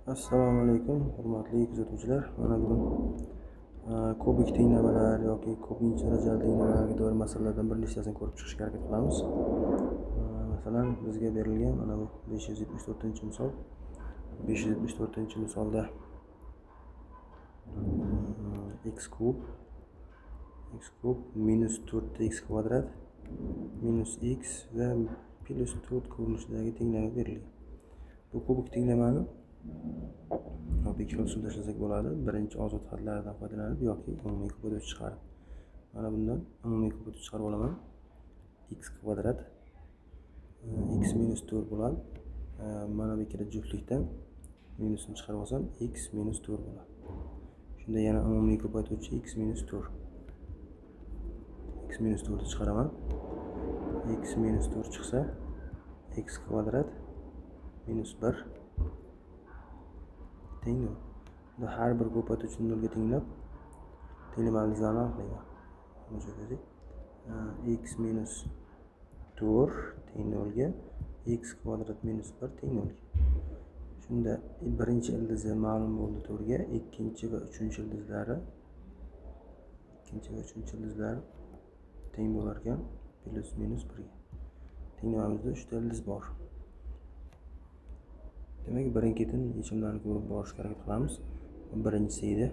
Assalomu alaykum, hurmatli kuzatuvchilar. Mana bugun kubik tenglamalar yoki ko'pincha darajali tenglamalarga doir masalalardan bir nechtasini ko'rib chiqishga harakat qilamiz. Masalan, bizga berilgan mana bu 574-misol. 574-misolda x kub minus 4 x kvadrat minus x va plyus 4 ko'rinishidagi tenglama berilgan. Bu kubik tenglamani hop, ikki xil usulda ishlasak bo'ladi. Birinchi ozod xatlaridan foydalanib yoki umumiy ko'paytuvchi chiqarib. Mana bundan umumiy ko'paytuvchi chiqarib olaman. X kvadrat x minus 4 bo'ladi. Mana bu ikkala juftlikdan minusni chiqarib olsam, x minus 4 bo'ladi. Shunda yana umumiy ko'paytuvchi x minus 4. X minus 4 ni chiqaraman. X minus 4 chiqsa, x kvadrat minus 1 teng nol. Bunda har bir ko'paytuvchini nolga tenglab, tenglama ildizlarini aniqlayman. X minus 4 teng nolga, x kvadrat minus 1 teng nolga. Shunda birinchi ildizi ma'lum bo'ldi to'rtga, ikkinchi va uchinchi ildizlari teng bo'lar ekan plyus minus 1ga. Tenglamamizda uchta ildiz bor. Demak, birin-ketin yechimlarni ko'rib borishga harakat qilamiz. Birinchisi edi.